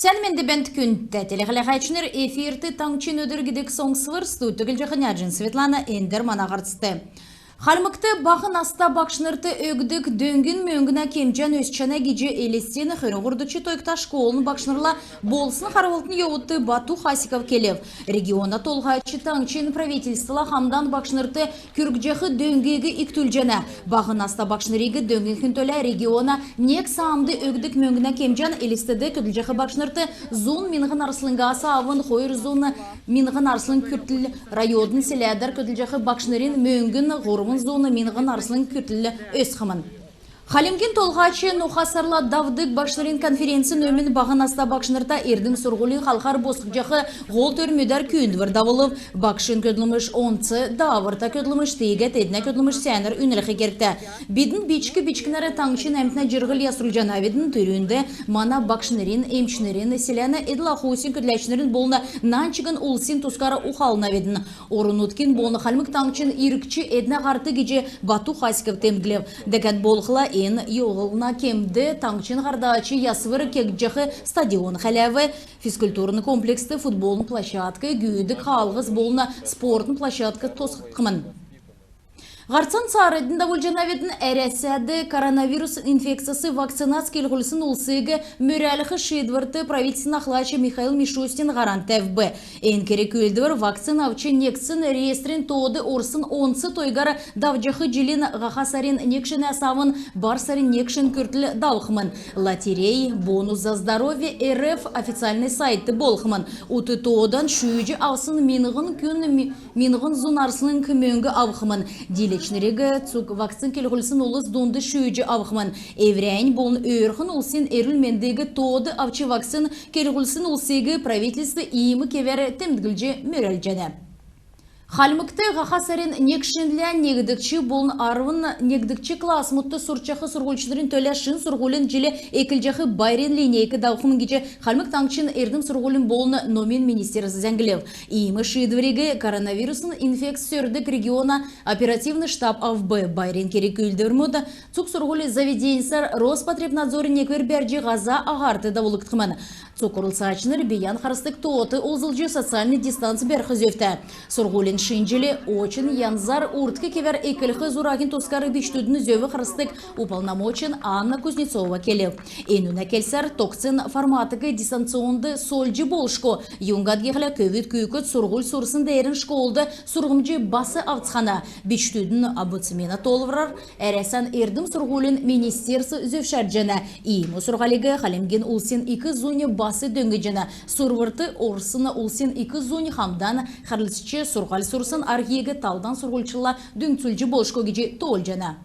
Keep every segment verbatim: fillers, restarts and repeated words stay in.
Сән менд бәәнт, күндтә телехәләәчнр! Эфирт «Таңһчин өдр» гидг соңсвр. Студьд Түглҗәхнә Җин Светлана. Эндр мана һарцд. Хальмгт баһ наста багшнрт өгдг дөңгин мөңгнә кемҗән өсчәнә гиҗ Элстин хөрн һурвдгч тойгта школын багшнрла болсн харһлтын йовудт Бату Хасиков келв. Региона толһач таңһчин правительствла хамдан багшнрт күргҗәх дөңгиг икдүлҗәнә. Баһ наста багшнриг дөңнхин төлә региона нег саамд өгдг мөңгнә кемҗән Элстд көдлҗәх багшнрт зун миңһн арслңгас авн хойр зун миңһн арслң күртл, района селәдәр көдлҗәх багшнрин мөңгн һурвн зун миңһн арслң күртл өсхмн. Хальмгин Толһач ноха сарла давдг багшнрин конференцин өмн баһ наста багшнрта эрдм-сурһулин халхар босхҗах һол төрмүдәр күүндвр давулв. Багшин көдлмш онц дааврта көдлмш, тиигәд эднә көдлмш сәәнәр үнлх кергтә. Бидн бичк-бичкнәр таңһчин әмтнә җирһл ясрулҗанавидн. Түрүнд мана багшнрин, эмчнрин, селәнә эдл-ахуһин көдләчнрин болн нань чигн улсин тускар ухалнавидн. Орн-нутгин болн Хальмг Таңһчин иргч эднә һарт гиҗ Бату Хасиков темдглв. Дәкәд болхла, эн йовлһна кемд таңһчин һардач ясвр кегдҗәх стадион хәләв. Физкультурн комплекст футболын площадк, гүүдг хаалһс болн спортын площадк тосхгдхмн. Һарцан цааранднь давулҗанавидн. Әрәсәд коронавирус инфекцяс вакцинац кеүлсн улсиг мөрәлх шиидврт правительствин ахлач Михаил Мишустин һаран тәвв. Эн керг-үүлдвр вакцин авч негдсн реестрин тоод орсн онц тойгар давҗах җилин һаха сарин нег шинәс авн бар сарин нег шин күртл давхмн. Лотерей «Бонус за здоровье РФ» официальн сайтд болхмн. Ут тоодан шүүҗ авсн миңһн күн ми-, миңһн зун арслң мөңг авхмн. Дииләчнриг цуг вакцин кеүлсн улс дунд шүүҗ авхмн. Эврәннь болн өөрхн улсин эрүл-мендиг тоод авч вакцин кеүлсн улсиг правительств иим кевәр темдглҗ мөрәлҗәнә. Хальмгт һаха сарин нег шинлә негдгч болн арвн негдгч классмудт сурчах сурһульчнрин төлә шин сурһулин җил эклҗәх байрин линейк давхмн гиҗ Хальмг Таңһчин эрдм-сурһулин болн номин министерств зәңглв. Иим шиидвриг коронавирусн инфекц сөрдг региона оперативн штаб авв. Байрин керг-үүлдврмүд цуг сурһулин заведеньсар Роспотребнадзорин неквр бәрҗ, һаза аһарт давулгдхмн. Цуг орлцачнр бийән харсдг тоот олзлҗ, социальн дистанц бәрх зөвтә. Сурһулин шин җил очн янзар урдк кевәр эклх зураһин тускар бичкдүдин зөв харсдг уполномоченн Анна Кузнецова келв. Энүнә келсәр, тогтсн форматыг дистанционд сольҗ болшго. Юңгад гихлә көвүд-күүкд сурһуль сурсн деерән школд сурһмҗ бас авцхана. Бичкдүдин омбудсмена тоолврар Әрәсән эрдм-сурһулин министерств зөвшәрҗәнә. Иим сурһулиг Хальмгин улсин ик зунь бас дөңнҗәнә. Сурврт орсн улсин ик зунь хамдан харһлцҗ сурһуль сурсн арһиг талдан сурһульчнрла дүңцүлҗ болшго гиҗ тоолҗана.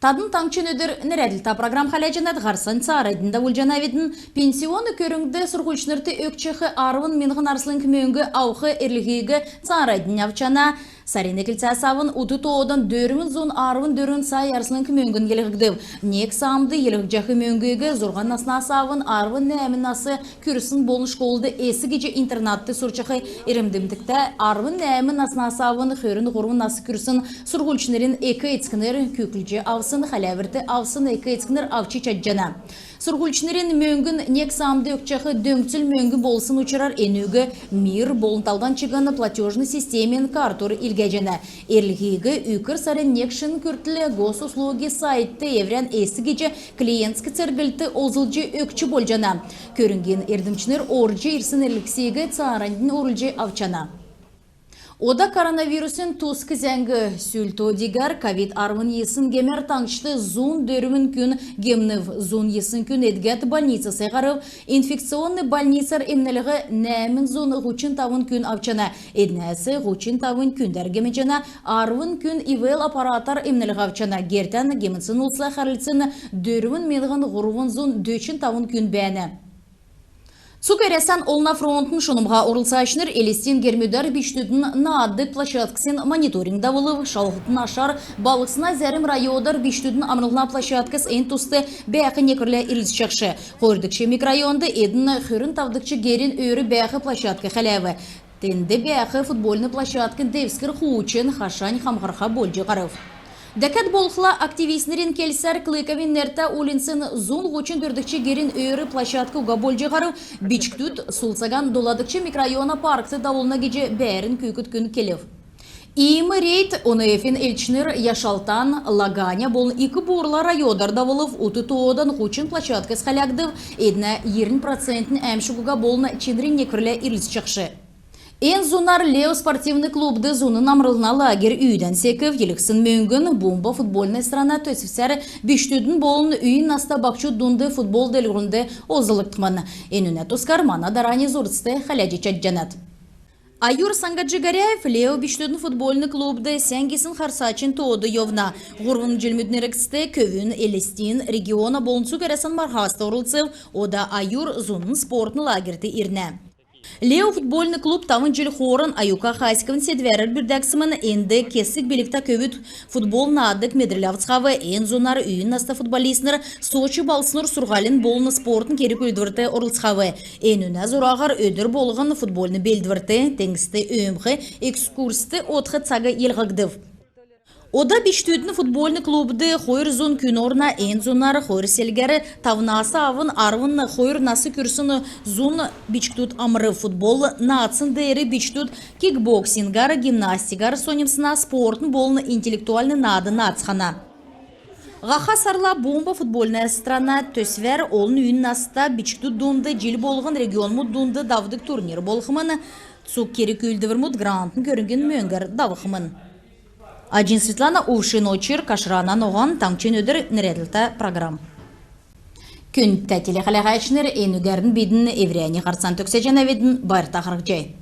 Тадн «Таңһчин өдр» нерәдлтә программ хәләҗәнәт. Һарцан цааранднь давулҗанавидн. Пенсионн көрңгд сурһульчнрт өгчәх арвн миңһн арслң мөңг авх эрлһиг цааранднь авчана. Сарин эклцәс авн ут тоодан дөрвн зун арвн дөрвн сай арслң мөңгн йилһгдв. Нег саамд йилһгдҗәх мөңгиг зурһан наснас авн арвн нәәмн нас күрсн болн школд эс гиҗ интернатд сурчах эрмдгтә арвн нәәмн наснас авн хөрн һурвн нас күрсн сурһульчнрин эк-эцкнр, күүклҗ авсн, хәләврт авсн эк-эцкнр авч чадҗана. Сурһульчнрин мөңгн нег саамд өгчәх дөңцл мөңгн болсн учрар энүг «Мир» болн талдан чигн платежн системин картур илгәҗәнә. Эрлһиг үкр сарин нег шин күртл Госуслуги сайтд эврән эс гиҗ клиентск церглтд олзлҗ өгч болҗана. Көрңгин эрдмчнр орҗ ирсн эрлһсиг цааранднь орулҗ авчана. Ода коронавирусин туск зәңг. Сүл то-дигәр ковид арвн йисн гемәр таңһчд зун дөрвн күн гемнв, зун йисн күн эдгәд больницас һарв. Инфекционн больницар эмнлһ нәәмн зун һучн тавн күн авчана. Эднәс һучн тавн күндәр гемнҗәнә, арвн күн ИВЛ аппаратар эмнлһ авчана. Гертән гемнсн улсла харһлцсн дөрвн миңһн һурвн зун дөчн тавн күн бәәнә. Цуг Әрәсән олна фронтын шунмһа орлцачнр Элстин гермүдәр бичкдүдин нааддг площадксин мониторинг давулв. Шалһлтын ашар балһсна зәрм районар бичкдүдин амрлһна площадкс эн туст бәәх некврлә ирлцҗәхш. Хойрдгч микрорайонд эдн хөрн тавдгч герин өөр бәәх площадк хәләв. Тенд бәәх футбольн площадкин девскр хуучн хашань хамхрха болҗ һарв. Дәкәд болхла, активистнрин келсәр, Клыковин нертә уульнцин зун һучн дөрвдгч герин өөр площадк уга болҗ һарв. Бичкдүд сул цаган доладгч микрорайона паркт давулна гиҗ бәәрн күүкд күн келв. Иим рейд ОНФ-ин элчнр Яшалтан, Лаганя болн Ик Буурла районар давулв. Ут тоодан һучн площадкс хәләгдв. Эднә йирн процентнь әәмшг уга болн чинрин некврлә ирлцҗәхш. Эн зунар «Лео» спортивн клубд зуна амрлһна лагерь үүдән секв. Йилһсн мөңгн «Бумба — футбольная страна» төсвәр бичкдүдин болн үйн наста баһчуд дунд футбол делгрүллһнд олзлгдхмн. Энүнә тускар мана дарани зурцт хәләҗ чадҗанат. Аюр Сангаджи-Горяев «Лео» бичкдүдин футбольн клубд сән гисн харсачин тоод йовна. Һурвн җилмүдин эргцд көвүн Элстин, региона болн цуг Әрәсән марһаст орлцв. Ода Аюр зуна спортн лагерьт ирнә. «Лео» футбольн клуб тавн җил хооран Аюка Хасиковин седвәрәр бүрдәгдсмн. Энд кесг билгтә көвүд футбол наадг медрл авцхав. Эн зунар үйн наста футболистнр Сочи балһснур сурһулин болн спортн керг-үүлдврт орлцхав. Энүнә зураһар өдр болһн футбольн белдврт, теңгст өөмх, экскурст одх цаг йилһгдв. Ода бичкдүдин футбольн клубд хойр зун күн орна. Эн зунар хойр селгәр тавнас авн арвн хойр нас күрсн зун бичкдүд амрв. Футбол наадсн деер бичкдүд кикбоксингар, гимнастикар соньмсна, спортн болн интеллектуальн наад наадсхана. Һаха сарла «Бумба — футбольная страна» төсвәр олн үйн наста бичкдүд дунд җил болһн регионмуд дунд давдг турнир болхмн. Цуг керг-үүлдврмүд грантн көрңгин мөңгәр давхмн. Аҗин Светлана, Увшин Очр, Кашрана Ноһан. «Таңһчин өдр» нерәдлтә программ. Күндтә телехәләәчнр, энүгәрн бидн эврәннь һарцан төгсәҗәнәвидн. Байрта харһцхай.